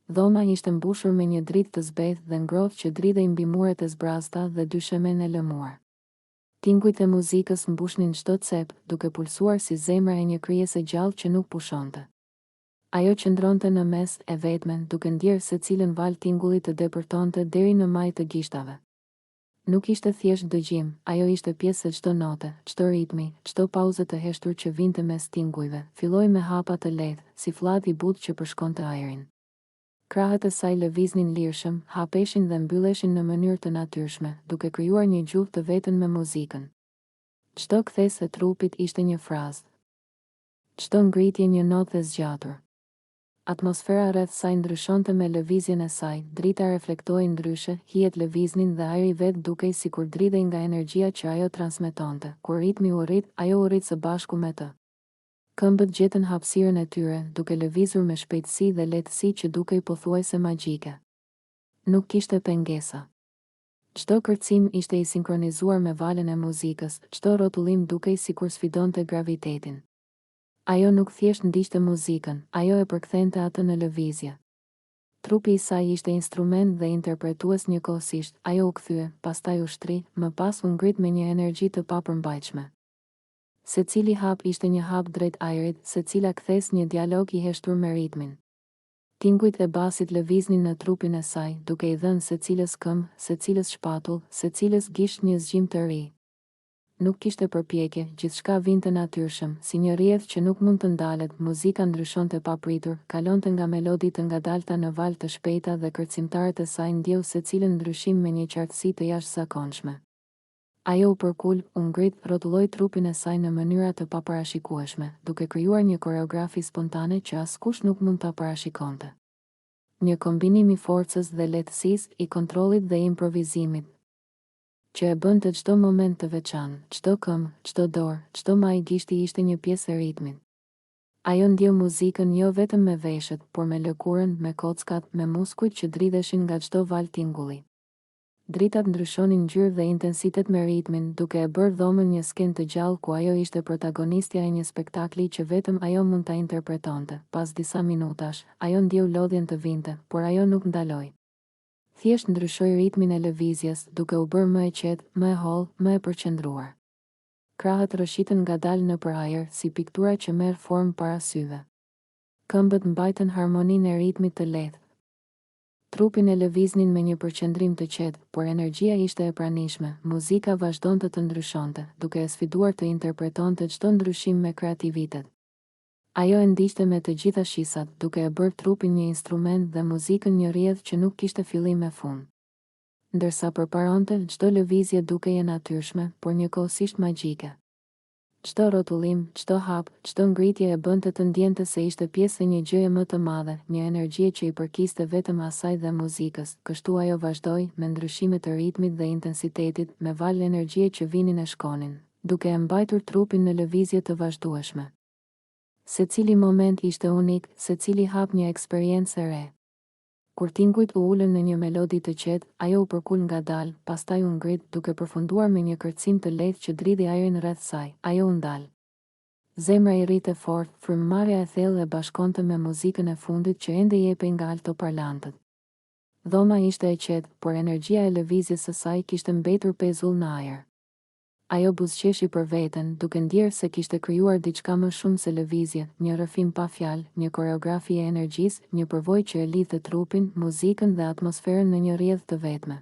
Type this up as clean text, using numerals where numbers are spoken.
Dhoma ishte mbushur me një dritë të zbehtë dhe ngrohtë që dridhej mbi muret e zbrazëta dhe dyshemenë e lëmuar. Tingujt e muzikës mbushnin çdo cep, duke pulsuar si zemra e një krijese gjallë që nuk pushonte. Ajo qëndronte në mes, e vetme, duke ndjerë secilën valë tingulli të depërtonte deri në majë të gishtave. Nuk ishte thjesht dëgjim, ajo ishte pjesë e çdo note, çdo ritmi, çdo pauze të heshtur që vinte mes tingujve, filloi me hapa të lehtë, si fllad i butë që përshkonte ajrin. Krahët e saj lëviznin lirshëm, hapeshin dhe mbylleshin në mënyrë të natyrshme, duke krijuar një gjuhë të vetën me muzikën. Çdo kthesë e trupit ishte një frazë. Çdo ngritje një notë e zgjatur. Atmosfera rreth saj ndryshonte me lëvizjen e saj, drita reflektohej ndryshe, hijet lëviznin dhe ajri vetë dukej sikur dridhej nga energjia që ajo transmetonte. Kur ritmi u rrit, ajo u rrit së bashku me të. Këmbët gjetën hapësirën e tyre, duke lëvizur me shpejtësi dhe lehtësi që dukej pothuajse magjike. Nuk kishte pengesa. Çdo kërcim ishte i sinkronizuar me valën e muzikës, çdo rrotullim dukej sikur sfidonte gravitetin. Ajo nuk thjesht ndiqte muzikën, ajo e përkthente atë në lëvizje. Trupi i saj ishte instrument dhe interpretues njëkohësisht, ajo u kthye, pastaj u shtri, më pas u ngrit me një energji të papërmbajtshme. Secili hap ishte një hap drejt ajrit, secila kthesë një dialog i heshtur me ritmin. Tingujt e basit lëviznin në trupin e saj, duke i dhënë secilës këmbë, secilës shpatull, secilës gisht një zgjim të ri. Nuk kishte përpjekje, gjithçka vinte natyrshëm, si një rrjedhë që nuk mund të ndalet, muzika ndryshonte papritur, kalonte nga melodi të ngadalta në valë të shpejta dhe kërcimtarët e saj ndjeu secilën ndryshim me një qartësi të jashtëzakonshme. Ajo u përkul, u ngrit, rrotulloi trupin e saj në mënyra të paparashikueshme, duke krijuar një koreografi spontane që askush nuk mund ta parashikonte. Një kombinim i forcës dhe lehtësisë, i kontrollit dhe improvizimit, që e bënte çdo moment të veçantë, çdo këmbë, çdo dorë, çdo majë gishti ishte një pjesë e ritmit. Ajo ndjeu muzikën jo vetëm me veshët, por me lëkurën, me kockat, me muskujt që dridheshin nga çdo valë tingulli. Dritat ndryshonin ngjyrë dhe intensitet me ritmin, duke e bërë dhomën një skenë të gjallë ku ajo ishte protagonistja e një spektakli që vetëm ajo mund ta interpretonte. Pas disa minutash, ajo ndjeu lodhjen të vinte, por ajo nuk ndaloi. Thjesht ndryshoi ritmin e lëvizjes, duke u bërë më e qetë, më e hollë, më e përqendruar. Krahët rrëshqitën ngadalë nëpër ajër, si piktura që merr formë para syve. Këmbët mbajtën harmoninë e ritmit të lehtë. Trupin e lëviznin me një përqendrim të qetë, por energjia ishte e pranishme, muzika vazhdonte të ndryshonte, duke e sfiduar të interpretonte çdo ndryshim me kreativitet. Ajo e ndiqte me të gjitha shqisat, duke e bërë trupin një instrument dhe muzikën një rrjedhë që nuk kishte fillim e fund. Ndërsa përparonte, çdo lëvizje dukej e natyrshme, por njëkohësisht magjike. Çdo rrotullim, çdo hap, çdo ngritje e bënte të ndjente se ishte pjesë e një gjëje më të madhe, një energjie që i përkiste vetëm asaj dhe muzikës, kështu ajo vazhdoi, me ndryshime të ritmit dhe intensitetit, me valë energjie që vinin e shkonin, duke e mbajtur trupin në lëvizje të vazhdueshme. Secili moment ishte unik, secili hap një eksperiencë e re. Kur tingujt u ulën në një melodi të qetë, ajo u përkul ngadalë, pastaj u ngrit, duke përfunduar me një kërcim të lehtë që dridhi ajrin rreth saj. Ajo u ndal. Zemra i rrihte fort, frymëmarrja e thellë e bashkonte me muzikën e fundit që ende jepej nga altoparlantët. Dhoma ishte e qetë, por energjia e lëvizjes së saj kishte mbetur pezull në ajër. Ajo buzëqeshi për veten, duke ndjerë se kishte krijuar diçka më shumë se lëvizje, një rrëfim pa fjalë, një koreografi e energjisë, një përvojë që e lidhte trupin, muzikën dhe atmosferën në një rrjedhë të vetme.